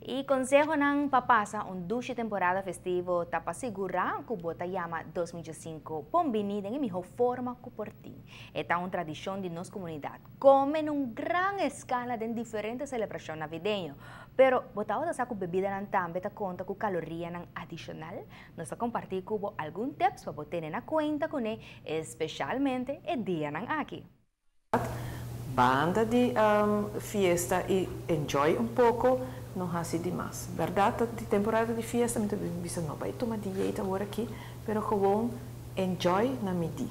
E consehonan pa pasa un dushi temporada festivo ta pa sigura cu bo ta yama 2005 bon bini den e miho forma cu por tin. E ta un tradicion di nos comunidad. Come na un gran escala den diferente celebracion navideño. Pero bo tabata sa cu bebidanan tambe ta conta cu calorianan adicional? Nos ta comparti cu bo algun tips pa bo tene na cuenta cune, especialmente e dianan aki. Banda di fiesta y enjoy un poco, no haci demas. Berdad, di temporada di fiesta, mi bisa no bay tuma dieta awor aki, pero gewoon enjoy na midi.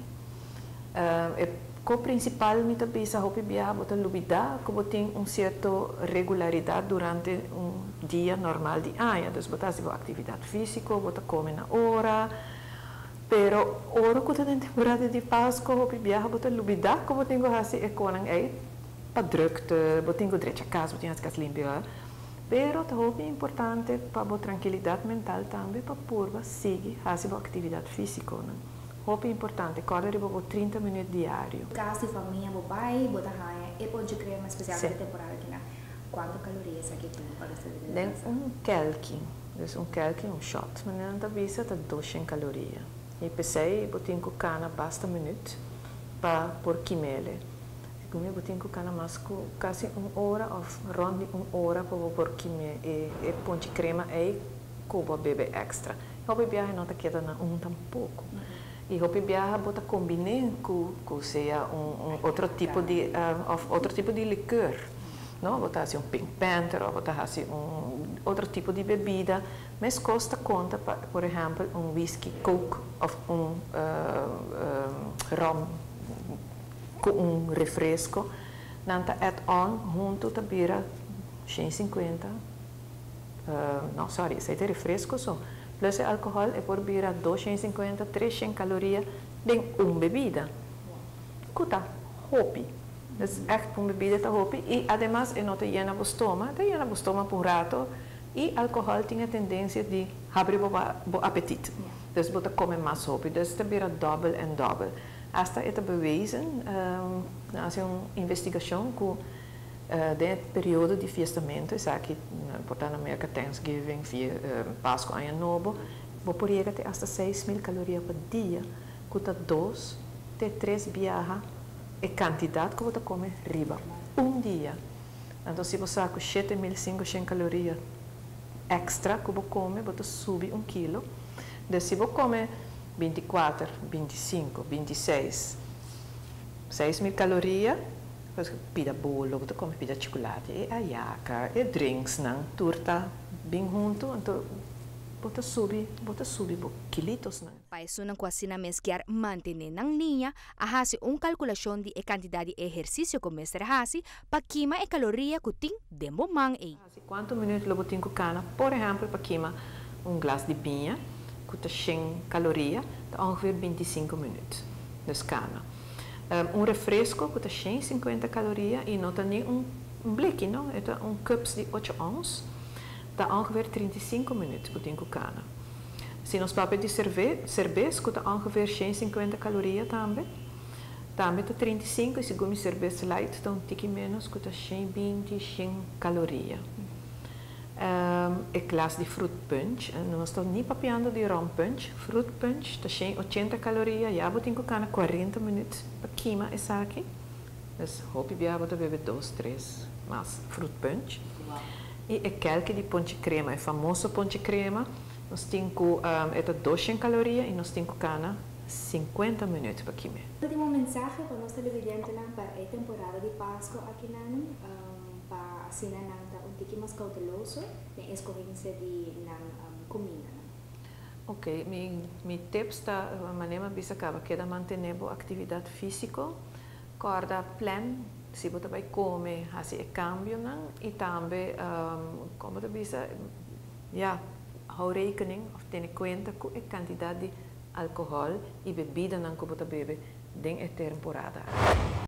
E cos principal mi ta bisa, hopi biaha bo ta lubida cu bo tin un cierto regularidad durante un dia normal di aña. Dus bo ta haci actividad fisico, bo ta come na ora, pero ora cu ta den temporada di Pasco, hopi biaha bo ta lubida cu bo tin cu haci e cosnan ey pa drukte, bo tin cu drecha cas, bo tin cas limpi. Pero ta hopi importante pa bo trankilidad mental tambe pa purba sigui haci actividad fisico, no? Hopi importante, corda riba bo 30 minuut diario. Cas di famia bo bay, bo ta haya e ponche crema special di temporada aki na. Cuanto caloria esaki tin pa bo Den un kelki, dus un kelki, un shot, maar nan ta bisa ta 200 caloria. Y p'esey bo tin cu cana basta minuut pa por kim'e. Como bo tin cu cana mas cu casi un ora of rond di un ora pa por kima e ponche crema ey cu bo bebe extra. Hopi biaha no ta keda na un tampoco. Y hopi biaha bo ta combina cu sea un otro tipo di of otro tipo di liqueur. No, bo ta haci un Pink Panther of bo ta haci un otro tipo di bebida. Mas cos ta conta, pa, por ehempel, un whisky Coke of un rum cu un refresco. Nan ta add on hunto ta bira 150. No, sorry, esey ta refresco so. Plus e alcohol e por bira 250, 300 caloria den un bebida. Cu ta hopi. Dus echt un bebida ta hopi. Y ademas e no ta yena bo stoma, ta yena bo stoma pa un rato. Y alcohol tin e tendencia di habri bo apetit. Dus bo ta come mas hopi. Dus ta bira double en double. Hasta e ta bewezen, haci un investigacion cu den periodo di fiestamento, esaki, por ta na America Thanksgiving, Pasco, Aña Nobo, bo por yega te hasta 6.000 caloria pa dia, cu ta 2 te 3 biaha e cantidad cu bo ta come riba un dia. Anto, si bo saca 7.500 caloria extra cu bo come, bo ta subi 1 kilo. Dus si bo come 24, 25, 26, 6.000 caloria, pida bolo, bo ta come pida chocolate, e ayaca, e drinks, nan, tur ta bin hunto, anto bo ta subi bo kilitos, nan. Pa esunnan cu asina mes kier mantene nan liña, a haci un calculacion di e cantidad di ehercicio cu mester haci pa kima e caloria cu tin den bo man ey. Cuanto minuut lo bo tin cu cana, por ehempel, pa kima un glas di biña, cu ta 100 caloria, ta ongeveer 25 minuut. Dus cana. Un refresco cu ta 150 caloria y no ta ni un bleki, no? E ta un cups di 8 ons, ta ongeveer 35 minuut cu tin cu cana. Si nos papia di cerbes, cu ta ongeveer 150 caloria tambe, tambe ta 35 y segun cerbes light ta un tiki menos, cu ta 120, 100 caloria. E glas di fruit punch, nos ta ni papiando di rum punch, fruit punch ta 180 caloria, ya bo tin cu cana 40 minuut pa kima esaki. Dus hopi biaha bo ta bebe 2, 3 mas fruit punch. Y e kelki di ponche crema, e famoso ponche crema, nos tin cu e ta 200 caloria y nos tin cu cana 50 minuut pa kima. Ultimo mensahe pa nos televidentenan pa e temporada di Pasco aki nan, pa asina nan ta un tiki mas cauteloso na escogencia di nan cuminda. Ok, mi tips ta, manera bisa caba, keda mantene bo actividad fisico, corda plan, si bo ta bay come, haci e cambionan, y tambe, con ta bisa, ja, hou rekening, of tene cuenta cu e cantidad di alcohol y bebidanan cu bo ta bebe den e temporada.